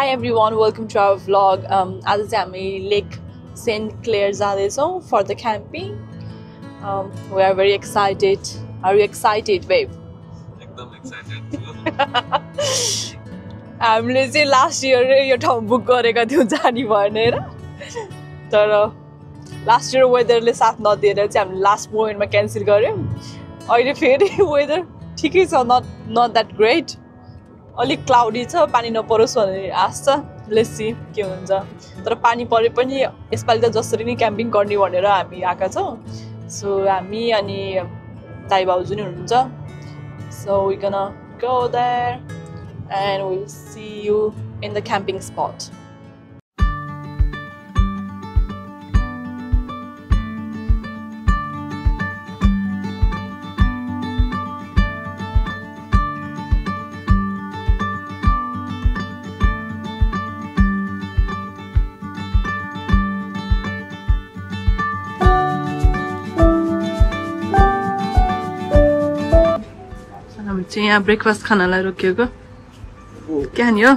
Hi everyone, welcome to our vlog. आज चाहिँ हामी लेक सेन्ट क्लेयर जाँदैछौँ for the camping. We are very excited. Are you excited, babe? एकदम excited. हामीले चाहिँ लास्ट इयर यो ठाउँ बुक गरेका थियौँ जाने भनेर, तर लास्ट इयर वेदरले साथ नदिएर चाहिँ हामीले लास्ट मोमेन्टमा क्यान्सल गर्यौँ. अहिले फेरि वेदर ठिकै छ, नट द्याट ग्रेट. अलिक क्लाउडी छ, पानी नपरोस् भन्ने आश छ. लेट्स सी के हुन्छ. तर पानी परे पनि यसपालि त जसरी नै क्याम्पिङ गर्ने भनेर हामी आएका छौँ. सो हामी अनि दाइ भाउजू नि हुनुहुन्छ. सो वी गonna go there and we'll see you in the camping spot. हामी चाहिँ यहाँ ब्रेकफास्ट खानालाई रोकिएको. के खाने हो?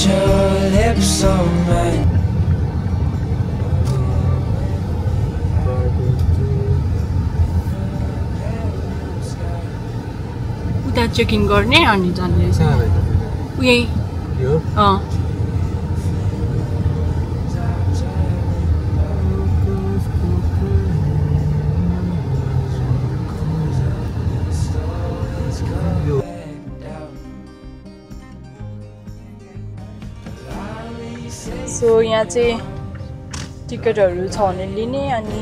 Your lips on mine. उता चेकिङ गर्ने अनि जाने रहेछ. यही सो यहाँ चाहिँ टिकटहरू छ भने लिने अनि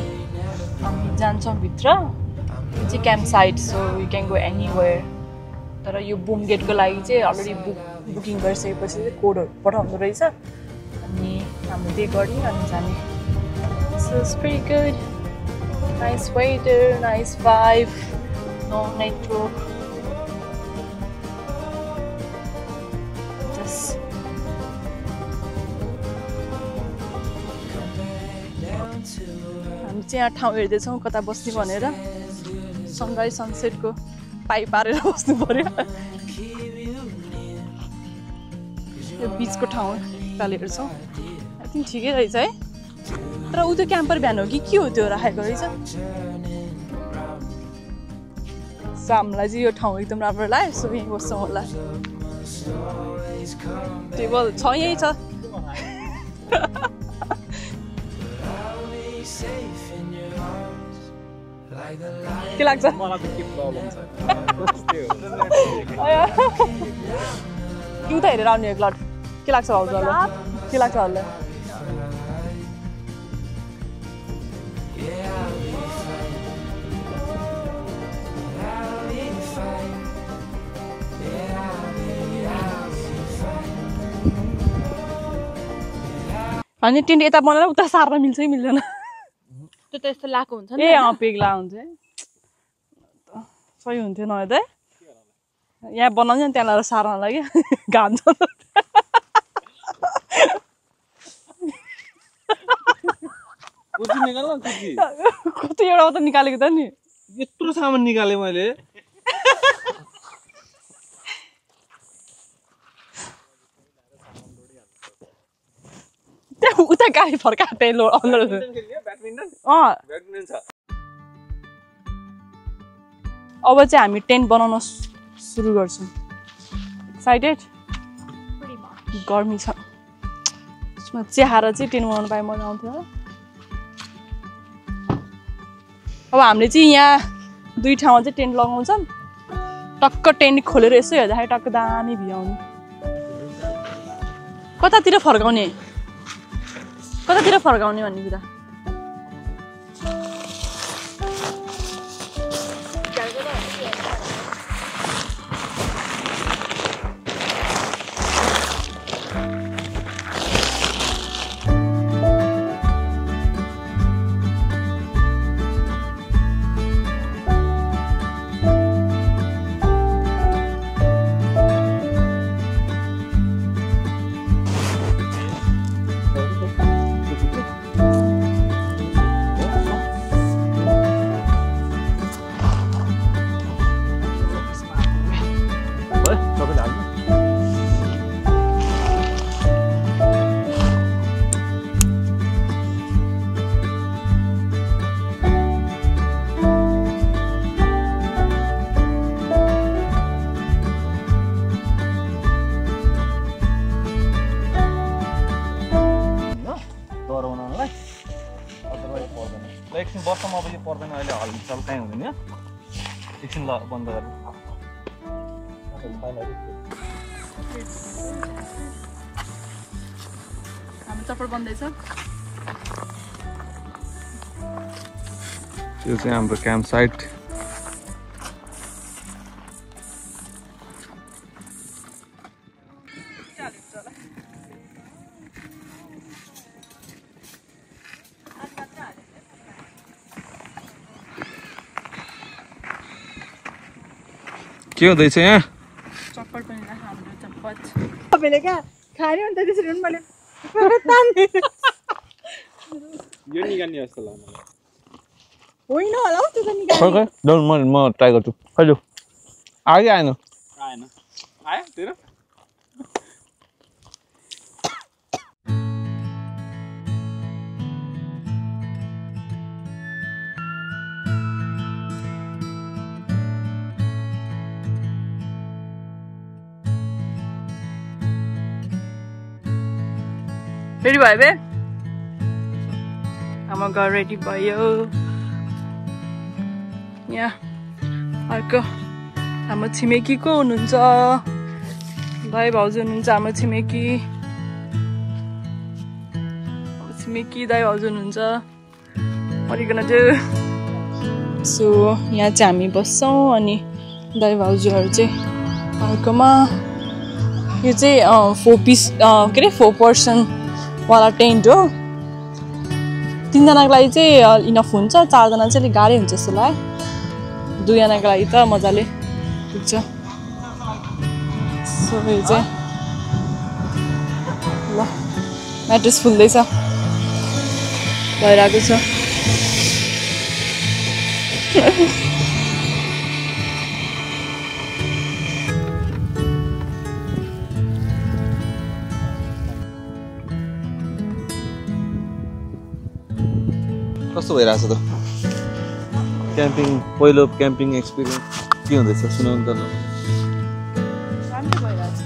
हामी जान्छौँ भित्र. यो चाहिँ camp site, so we can go anywhere. तर यो बुम गेटको लागि चाहिँ अलरेडी बुकिङ गरिसकेपछि चाहिँ कोडहरू पठाउँदो रहेछ अनि हामीले त्यही गऱ्यौँ अनि जाने. So it's very good, nice weather, nice vibe, no network. हामी चाहिँ यहाँ ठाउँ हेर्दैछौँ कता बस्ने भनेर. सनराइज सनसेटको पाइ पारेर बस्नु पर्यो. यो बिचको ठाउँ ताल हेर्छौँ. आई थिङ्क ठिकै रहेछ है. तर ऊ त्यो क्याम्पर भ्यान हो कि के हो त्यो राखेको रहेछ. सो हामीलाई चाहिँ यो ठाउँ एकदम राम्रो लाग्यो. सो यहीँ बस्छौँ होला. टेबल छ, यहीँ छ. के लाग्छ? कि उता हेरेर आउने एक लट. के लाग्छ भाउजूहरूलाई? के लाग्छ हजुरलाई? अनि टेन्ट यता बनाएर उता सार्न मिल्छ कि मिल्दैन? त्यो त यस्तो लाको हुन्छ नि. ए पेग्ला हुन्छ. सही हुन्थ्यो न त. यहाँ बनाउँछ नि त्यहाँ लगाएर सार्नलाई क्या. घाम छ. कति एउटा त निकालेको त नि. यत्रो सामान निकालेँ मैले. त्यहाँ उता गाडी फर्का त्यही लो. अब चाहिँ हामी टेन्ट बनाउन सुरु गर्छौँ. एक्साइटेड? गर्मी छ. यसमा चिहाएर चाहिँ टेन्ट बनाउनु पाए मजा आउँथ्यो. अब हामीले चाहिँ यहाँ दुई ठाउँमा चाहिँ टेन्ट लगाउँछन् टक्क टेन्ट खोलेर यसो हेर्दाखेरि टक्क दामी भ्यू आउने कतातिर फर्काउने भन्ने कुरा एकछिन वर्षमा अब यो पर्दैन अहिले हलचल कहीँ हुँदैन एकछिन ल बन्द गर्नु हाम्रो चप्पल बन्दैछ यो चाहिँ हाम्रो क्याम्प साइट के हुँदैछ यहाँ चप्पल पनि हाम्रो चप्पल तपाईँले क्या खाने अन्त त्यसरी पनि मैले यो निकाल्ने जस्तो लाग्छ होइन होला हौ त्यो त निकाल्ने म ट्राई गर्छु खै आयो कि आएन आयो तेरो रेडी भयो बे हाम्रो घर रेडी भयो यहाँ अर्को हाम्रो छिमेकी को हुनुहुन्छ भाइ भाउजू हुनुहुन्छ हाम्रो छिमेकी दाइ भाउजू हुनुहुन्छ अलिकन चाहिँ सो यहाँ चाहिँ हामी बस्छौँ अनि दाइ भाउजूहरू चाहिँ अर्कोमा यो चाहिँ 4 पिस के अरे 4 पर्सन वाला टेन्ट हो 3 जनाको लागि चाहिँ इनफ हुन्छ 4 जना चाहिँ अलिक गाह्रै हुन्छ जस्तो लाग्यो 2 जनाको लागि त मजाले पुग्छ सो यो चाहिँ ल म्याट्रेस फुल्दैछ भइरहेको छ कस्तो भइरहेछ त क्याम्पिङ पहिलो क्याम्पिङ एक्सपिरियन्स के हुँदैछ सुनाउनु त राम्रो भइरहेछ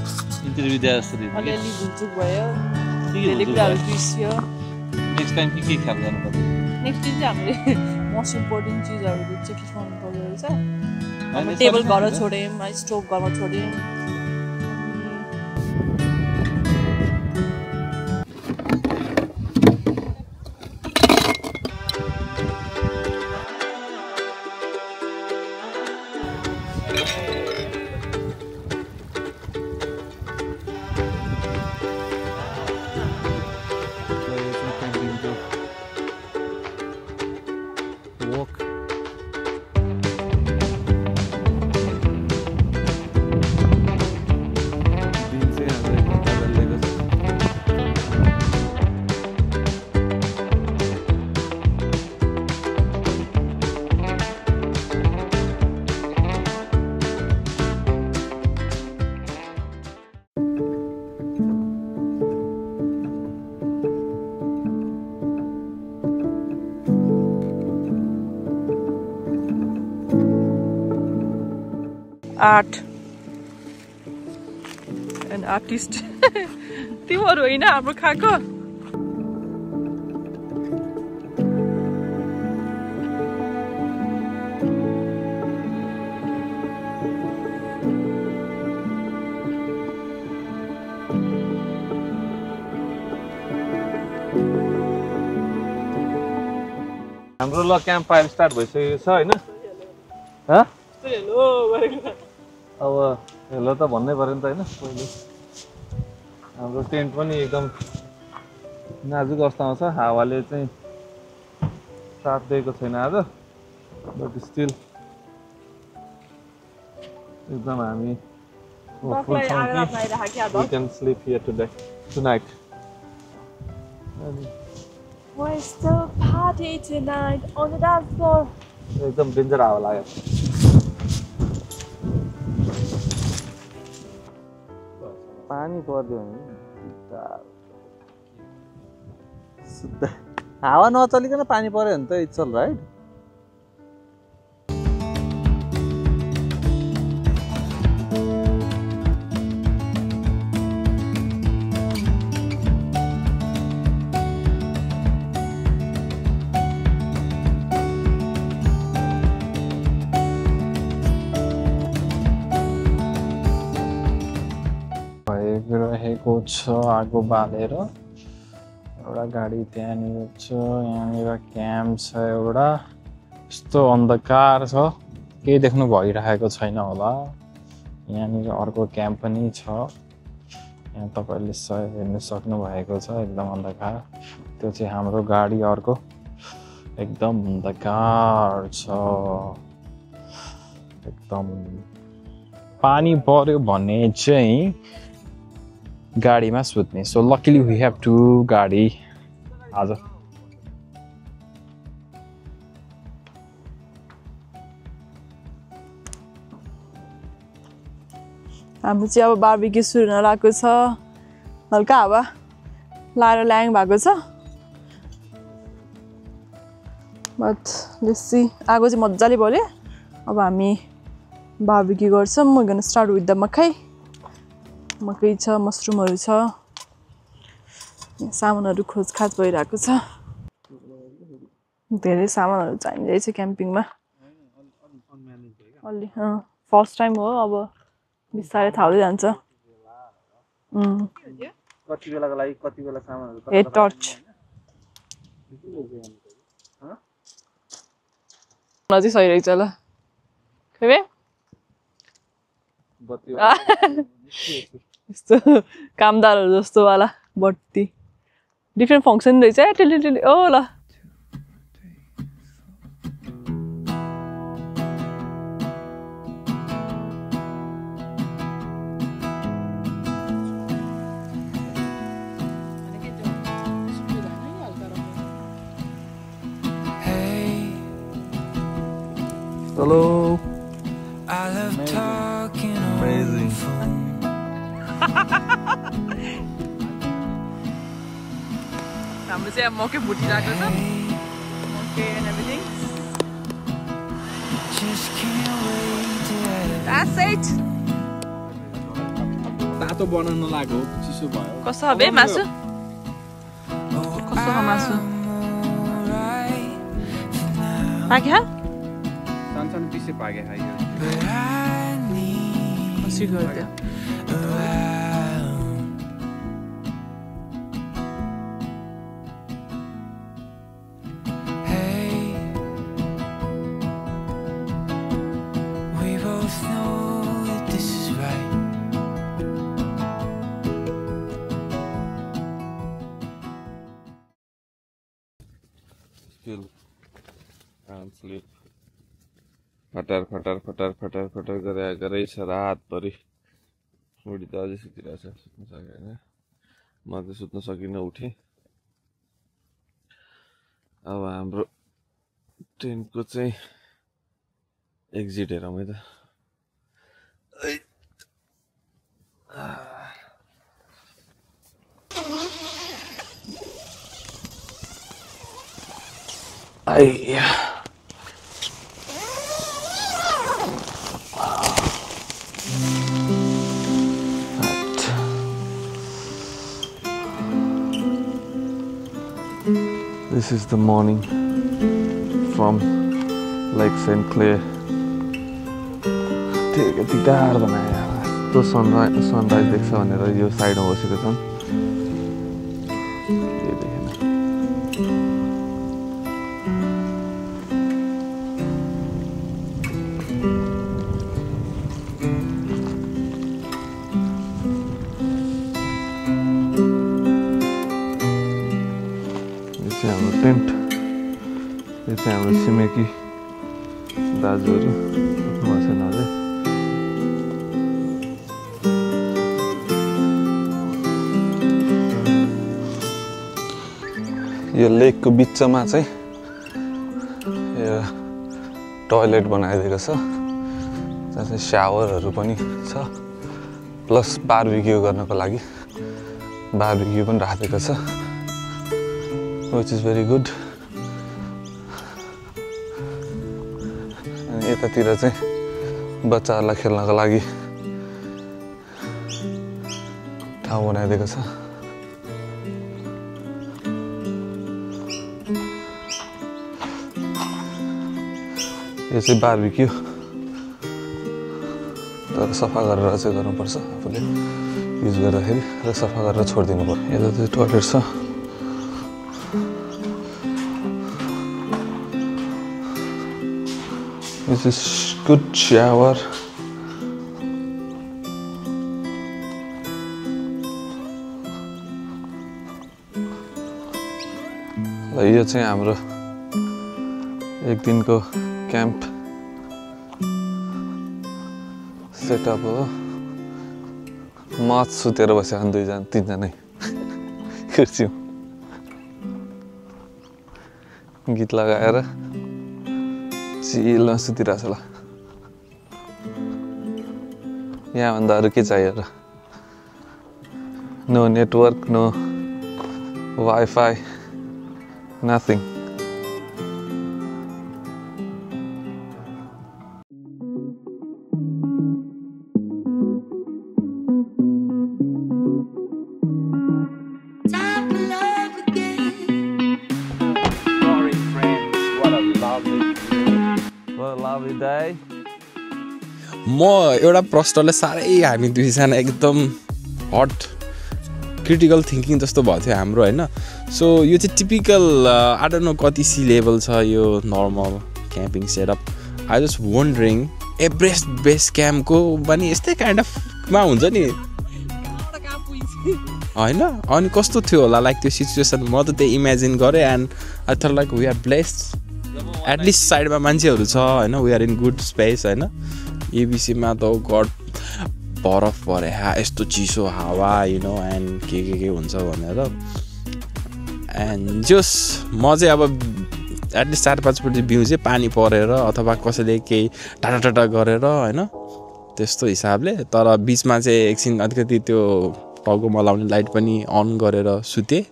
इन्टरभ्यू दिए जस्तो थियो अलिअलि भुलचुक भयो धेरै कुराहरू बिर्सियो नेक्स्ट टाइम के ख्याल गर्नुपर्छ नेक्स्ट दिन चाहिँ हामीले मोस्ट इम्पोर्टेन्ट चिजहरू चाहिँ के गर्नु पर्दो रहेछ हाम्रो टेबल घर छोड्यौँ स्टोभ घरमा छोड्यौँ आर्ट एन्ड आर्टिस्ट तिमीहरू होइन हाम्रो खाएको हाम्रो ल क्याम्प फायर स्टार्ट भइसकेको छ हैन अब हेलो त भन्नै पर्यो नि त हैन पहिले हाम्रो टेन्ट पनि एकदम नाजुक अवस्थामा छ हावाले चाहिँ साथ दिएको छैन आज बट स्टिल एकदम हामी we can sleep here tonight. Where's the party tonight on the dance floor? एकदम डेन्जर हावा लाग्यो पानी पर्यो भने हावा नचलिकन पानी पर्यो भने त इट्स अल राइट रहेको छ आगो बालेर एउटा गाडी त्यहाँनिर छ यहाँनिर क्याम्प छ एउटा यस्तो अन्धकार छ केही देख्नु भइरहेको छैन होला यहाँनिर अर्को क्याम्प पनि छ यहाँ तपाईले हेर्न सक्नु भएको छ एकदम अन्धकार त्यो चाहिँ हाम्रो गाडी अर्को एकदम अन्धकार छ एकदम पानी पर्यो भने चाहिँ गाडीमा सुत्ने so luckily we have two गाडी आज हाम्रो चाहिँ अब बार्बिक्यू सुरु हुन लागेको छ हल्का हावा लाएर ल्याङ भएको छ बट लेट्स सी आगो चाहिँ मजाले बल्यो अब हामी बार्बिक्यू गर्छौँ we gonna start with the मकै छ मसरुमहरु छ सामानहरु खोजखाज भइरहेको छ धेरै सामानहरु चाहिन्छ क्याम्पिङमा अलि फर्स्ट टाइम हो अब बिस्तारै थाल्दै जान्छ कति बेलाको लागि कति बेला सामानहरु हेड टर्च नजिक सही रहेछ ल खै बत्ती यस्तो कामदारहरु जस्तो वाला बत्ती डिफरेन्ट फंक्सन रहेछ टेली ओ ल hello I love talking Amazing. हाम्रो चाहिँ मकै भुटिरहेको छ मकै एन्ड एभ्रिथिङ That's it. तातो बनाउन लाग्यो चिसो भयो कस्तो হবে मासु कस्तो हो मासु पाक्यो सानसानो पिसे पाके खाइयो कसरी गर्दै Still can't sleep. फटार फटार फटार फटार फटार गरे छ रातभरि उडी त अझै सुतिरहेछ सुत्न सकेन म त सुत्न सकिनँ उठेँ अब हाम्रो ट्रेनको चाहिँ एक्जिट हेरौँ है त आइया This is the morning from Lake St. Clair. कति टाढो बनायो यस्तो सनराइज देख्छ भनेर यो साइडमा बसेको छन् के देखेन छिमेकी दाजुहरू उठ्नु छैन अझै यो लेकको बिचमा चाहिँ यो टोयलेट बनाइदिएको छ जहाँ चाहिँ शावरहरू पनि छ प्लस बारबिक्यू गर्नको लागि बारबिक्यू पनि राखेको छ which is very good अनि यतातिर चाहिँ बच्चाहरूलाई खेल्नको लागि ठाउँ बनाइदिएको छ यो चाहिँ बारबिक्यू तर सफा गरेर चाहिँ गर्नुपर्छ आफूले युज गर्दाखेरि र सफा गरेर छोडिदिनु पर्छ यता चाहिँ टोयलेट छ This is good shower ल यो चाहिँ हाम्रो एक दिनको क्याम्प सेटअप हो मत सुतेर बस्यो भने दुईजना तीनजनै कुर्छौँ गीत लगाएर चिलमा सुतिरहेको छ ल यहाँभन्दा अरू के चाहियो र no network no wifi nothing म एउटा प्रश्नले साह्रै हामी दुईजना एकदम हट क्रिटिकल थिङ्किङ जस्तो भएको थियो हाम्रो होइन सो यो चाहिँ टिपिकल आई डोन्ट नो कति सी लेभल छ यो normal camping setup I just wondering Everest base क्याम्पको पनि यस्तै काइन्ड अफमा हुन्छ नि होइन अनि कस्तो थियो होला लाइक त्यो सिचुएसन म त त्यही इमेजिन गरेँ and I thought like we are blessed at least साइडमा मान्छेहरू छ होइन we are in good space होइन एबिसीमा त गड बरफ परे यस्तो चिसो हावा यु नो एन्ड के हुन्छ भनेर एन्ड जस म चाहिँ अब एटलिस्ट 4-5 फुट भ्यू चाहिँ पानी परेर अथवा कसैले केही टाटा गरेर होइन त्यस्तो हिसाबले तर बिचमा चाहिँ एकछिन अलिकति त्यो टाउकोमा लाउने लाइट पनि अन गरेर सुतेँ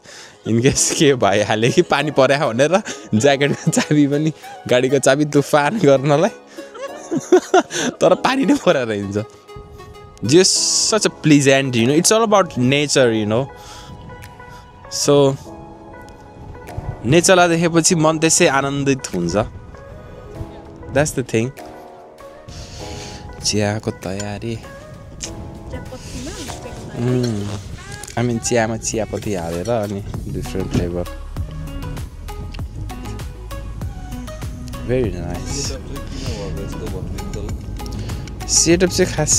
इनकेस के भइहाल्यो कि पानी पर्यो भनेर ज्याकेटको चाबी पनि गाडीको चाबी तुफान गर्नलाई तर पानी नै परेर हिँड्छ just such a pleasant you know it's all about nature you know so नेचरलाई देखेपछि मन त्यसै आनन्दित हुन्छ द्याट्स द थिङ चियाको तयारी आई मिन चियामा चियापत्ती हालेर अनि different flavour very nice setup चाहिँ खास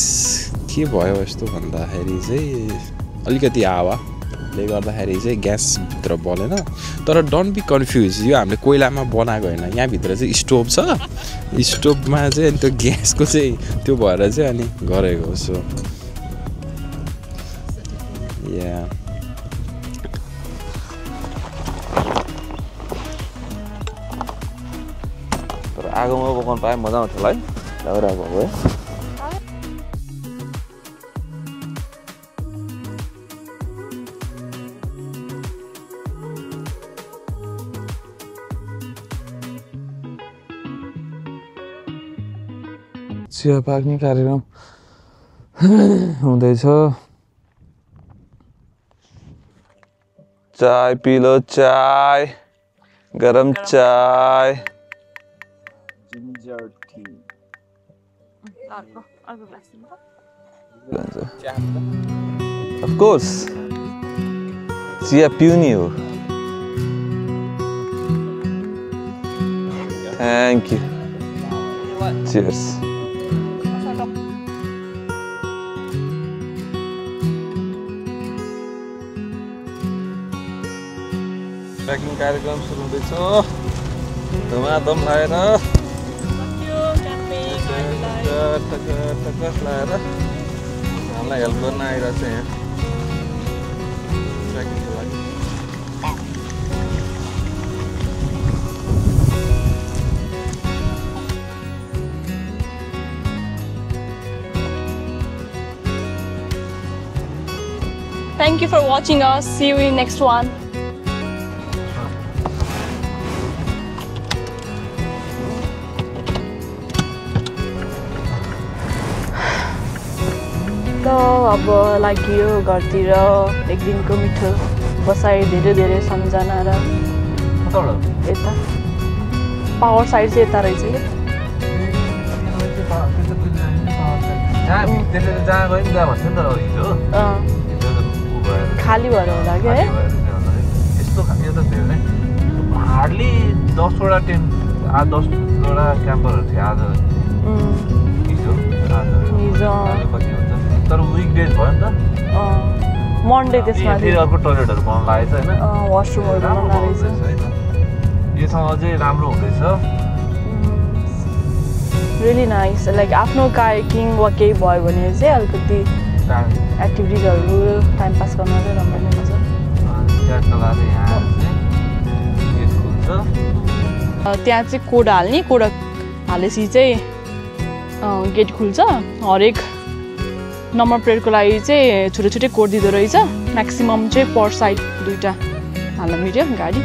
के भयो यस्तो भन्दाखेरि चाहिँ अलिकति हावाले गर्दाखेरि चाहिँ ग्यासभित्र बलेन तर डोन्ट बी कन्फ्युज यो हामीले कोइलामा बनाएको होइन यहाँभित्र चाहिँ स्टोभ छ स्टोभमा चाहिँ अनि त्यो ग्यासको चाहिँ त्यो भएर चाहिँ अनि गरेको सो या तर आगोमा पकाउनु पाए मजा आउँछ होला है दाउरा भएको है चिया पाक्ने कार्यक्रम हुँदैछ चाय पिलो चाय गरम चाय जिन्जर टी Of course चिया पिउने हो Thank you Cheers प्याकिङ कार्यक्रम सुरु हुँदैछ धुमाधुम लाएर लाएर हामीलाई हेल्प गर्न आइरहेको छ यहाँ ट्रेकिङको लागि Thank you for watching us. See you in next one. ल अब लाग्यो घरतिर एक दिनको मिठो बसाइ धेरै सम्झना र यता पावर साइड चाहिँ यता रहेछ कि जहाँ गयो नि जहाँ भन्थ्यो नि त हिजो खाली भएर होला कि है यस्तो खालको त धेरै हार्डली 10वटा टेन्ट 10वटा क्याम्परहरू थियो आज हिजो कति हुन्छ तर विकडेज भयो नि त मन्डे त्यसमा फेरि अर्को टोइलेटहरू बनाउनु लागेको छ होइन वासरुमहरू बनाउनु लागेको छ योसँग अझै राम्रो हुँदैछ रियली नाइस लाइक आफ्नो कायाकिङ वा केही भयो भने चाहिँ अलिकति एक्टिभिटिजहरू टाइम पास गर्न चाहिँ रमाइलो हुन्छ त्यहाँ चाहिँ कोड हाल्ने कोड हालेपछि चाहिँ गेट खुल्छ हरेक नम्बर प्लेटको लागि चाहिँ छुट्टै कोड दिँदो रहेछ म्याक्सिमम चाहिँ पर साइड 2टा हाल्न मिल्यो गाडी